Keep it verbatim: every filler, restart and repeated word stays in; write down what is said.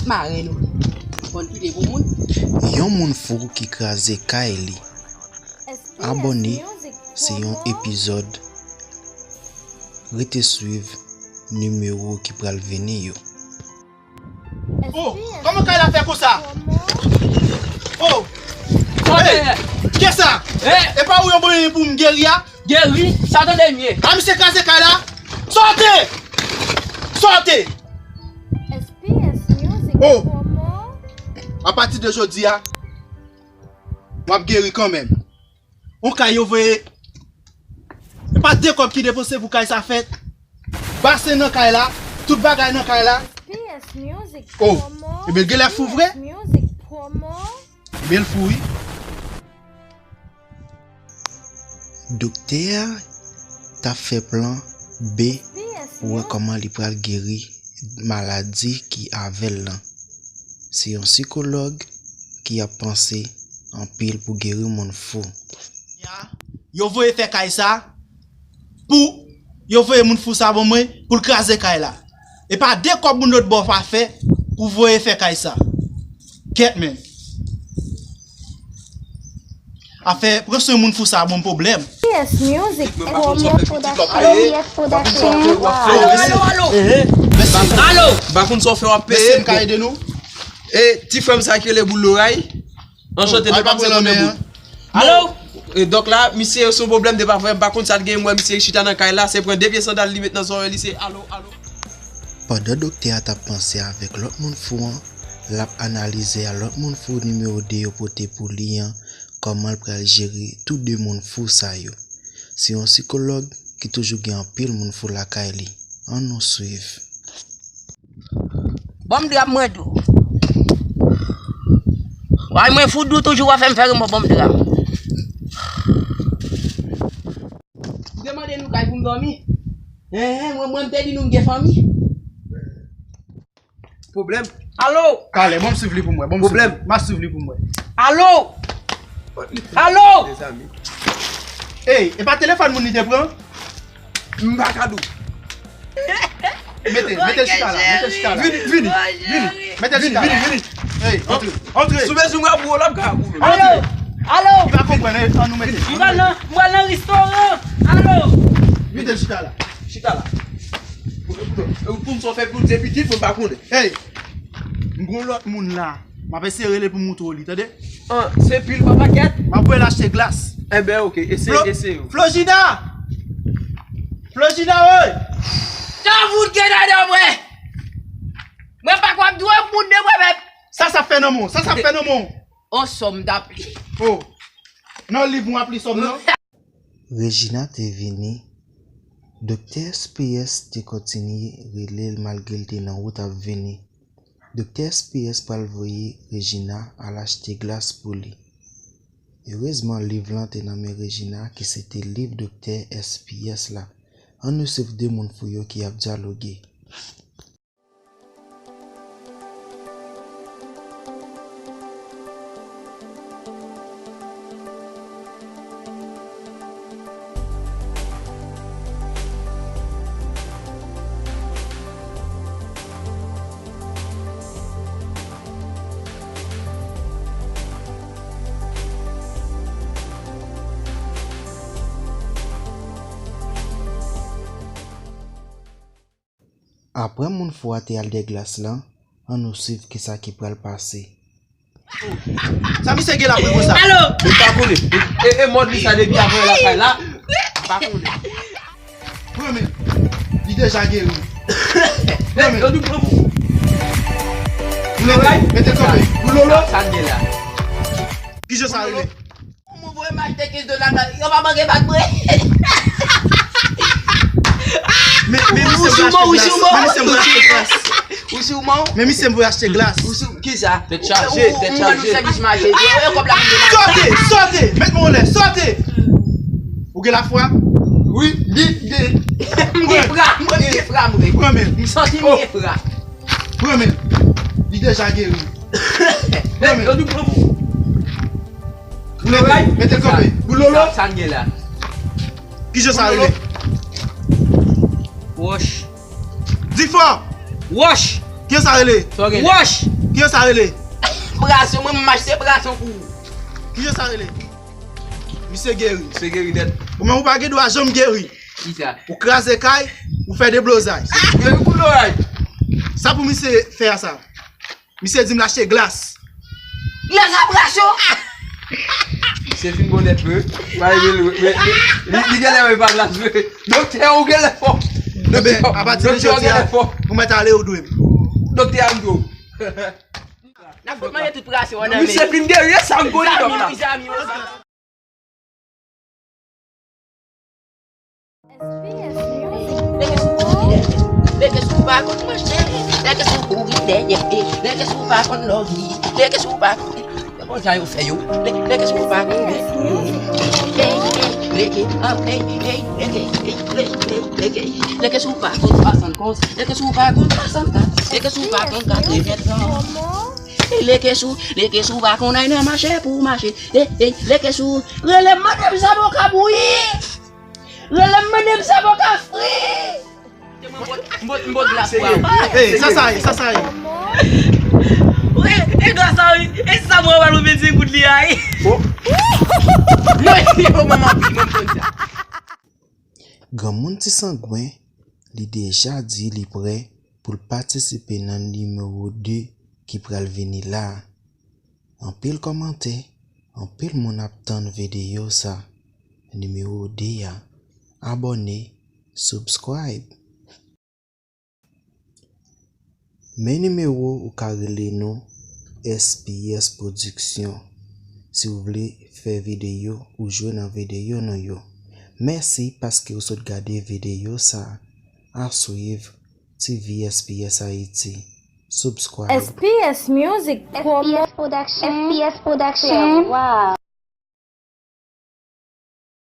Mare nou. Konn pile pou moun. Yon moun fou ki kraze kay li. Abòne, se yon epizòd. Rete swiv nimewo ki pral vini yo. Oh, kòman kay la fè konsa? Oh! Hey! Kiyès sa? E pa ou yo ban pou m geri a? Geri? Sa tande m ye. A, misye kraze kay la? Sòti! Sòti! Oh! Apati de jodi a, w ap geri kanmenm. On kay yo voye. E pa de kòb ki depanse pou kay sa fèt. Basen nan kay la, tout bagay nan kay la. Oh, ebyen l genlè fou vre. Ebyen l fou wi. Doktè a t ap fè plan B pou wè kòman li pral geri maladi ki avè l lan. Se yon sikològ ki ap panse anpil pou geri moun fou. Yo voye fè kay sa pou yo voye moun fou sa ban mwen pou l kraze kay la. E pa de kòb moun lòt bò pa fè pou voye fè kay sa. Kèt men. Afè pran swen moun fou sa bon pwoblèm. P S Music, Promo Production. Alo, P S Production. Alo, alo, alo. Alo. M pa konn sa w fè w ap peye. Mesye m ka ede nou. E ti frè m sa ki rele Boul Loray. Anchante, de pa m se Boul. Alo. E donk la, misye se yon pwoblèm de pa frè m. M pa konn sa l gen, m wè misye chita nan kay la, se pran de pye sandal li met nan zòrèy li, se alo, alo. Pandan doktè a t ap panse avèk lòt moun fou an, l ap analize a lòt moun fou nimewo de yo pote pou li an, kòman l pral jere tou de moun fou sa yo. Se yon sikològ ki toujou gen anpil moun fou lakay li. Ann nou swiv. Ban m dra m mwen tou. Way mwen fou dou toujou w ap fè m fè remò ban m dra m. Ou te mande nou kay pou m dòmi? Enhen, mwen, mwen m te di nou m gen fanmi. Pwoblèm. Alo. Talè, ban m swiv li pou m wè. Ban m swiv li. Pwoblèm. M a swiv li pou m wè. Alo. Alo. Mezanmi. Ey, e pa telefòn moun li te pran? M pa ka di w. Mete, mete chita la, mete chita la. Vini, vini, vini. Mete chita la. Vini, vini. Ey, antre, antre. Sou bezwen mwen pou w la, m ka pou w. Alo, alo. Ou pa konprann, eh, ann nou mete. M pral nan, m pral nan restoran. Alo. Mete chita la. Chita la. Pou m sa fè pou l te pitit, pou m pa konnen. Ey. M gon lòt moun la. M ap eseye rele pou m montre w li, tande? An, se pil pa pakèt. M ap voye l achte glas. Enben, oke, eseye, eseye. Flojina! Flojina, woy! Sa fout gen ladan mwen? Mwen pa kwè m dwe moun de mwen menm. Sa, sa fè nan men w? Sa, sa fè nan men w? On sòm m t ap li. Oh. Nan liv mwen ap li sòm nan. Regina te vini. Doktè S P S te kontinye rele l malgre l te nan wout ap vini. Doktè S P S pral voye Regina al achte glas pou li. Erezman, liv lan te nan men Regina, ki se te liv Doktè S P S la. Ann nou swiv de moun fou yo ki ap dyaloge. Apre moun fou a te al dèyè glas lan, ann nou swiv kisa ki pral pase. Sa misye gen la pou konsa? Alo! Li pa konnen. E, e mòd li sa depi apre lakay la. Pa konnen. Pran men. Li deja geri. Pran men. Yo di pran pou. Pou lolo, mete kanpe. Pou lolo. Sa, sa gen la. Kijan sa rele? Mwen voye m achte kenz dola nan, yo pa manke bat mwen. Men, men misye voye achte glas. Men misye voye achte glas. Ou sou mò? Men misye voye achte glas. Ou sou, kisa? Tèt chaje, tèt chaje. Ou fè nou sèvis mache. Yo, yo kòb la pou nou mache. Sòti, sòti, met mwen anlè, sòti. Ou gen lafwa? Wi, gen, gen. M gen fra, mwen gen fra, mwen. Pran men. M santi m gen fra. Pran men. Li deja geri. Pran men. Yo di pran pou. Pou lolo, mete kanpe. Pou lolo. Sa, sa n gen la. Kijan sa rele? Wòch. Di fò. Wòch. Kijan sa rele? Sa w gen la? Wòch. Kijan sa rele? Brasyon, mwen m achte brasyon pou ou. Kijan sa rele? Misye geri. Misye geri nèt. Ou menm ou pa gen dwa janm geri. Kisa? Ou kraze kay, ou fè deblozay. Geri kou loray. Sa pou misye fè a sa? Misye di m l achte glas. Glas a brasyon. Misye fin bon nèt vre. Li genlè wè pa glas vre. Doktè ou genlè fò. Ebyen, apati de jodi a, ou mèt ale, ou dwe m. Doktè a m dwe w. N ap fout manje tout prasyon an nan men. Misye fin geri, e sa m konnen dòk la. Leke sou pa konn manje, leke sou kouri dèyè, leke sou pa konn lòvi, leke sou pa konn. Bon jan yo fè yo. Leke sou pa konn leke, leke, leke, leke sou pa konn swasann konz, leke sou pa konn swasann kat, leke sou pa konn katreventran. Leke sou, leke sou pa konn ay nan mache pou mache. Leke sou, rele m mande m sa boka bouyi. Rele m mande m sa boka fri. M bot, m bot glas pou ou. Ey, sa sa ye, sa sa ye. Wi, e glas sa wi. E sa mwen wè ou vin di goud li a wi. Mwen, yo manman pi, mwen konn sa. Granmoun Ti Sangwen, li deja di li prè pou l patisipe nan nimewo de ki pral vini la. Anpil kòmantè, anpil moun ap tann videyo sa. Nimewo de a. Abòne, subscribe. Men nimewo ou ka rele nou S P S Production. Si w vle fè videyo ou jwe nan videyo nou yo. Mèsi paske w sot gade videyo sa. A swiv T V S P S Haiti. Subscribe. S P S Music Promo. S P S Production. S P S Production. Wow.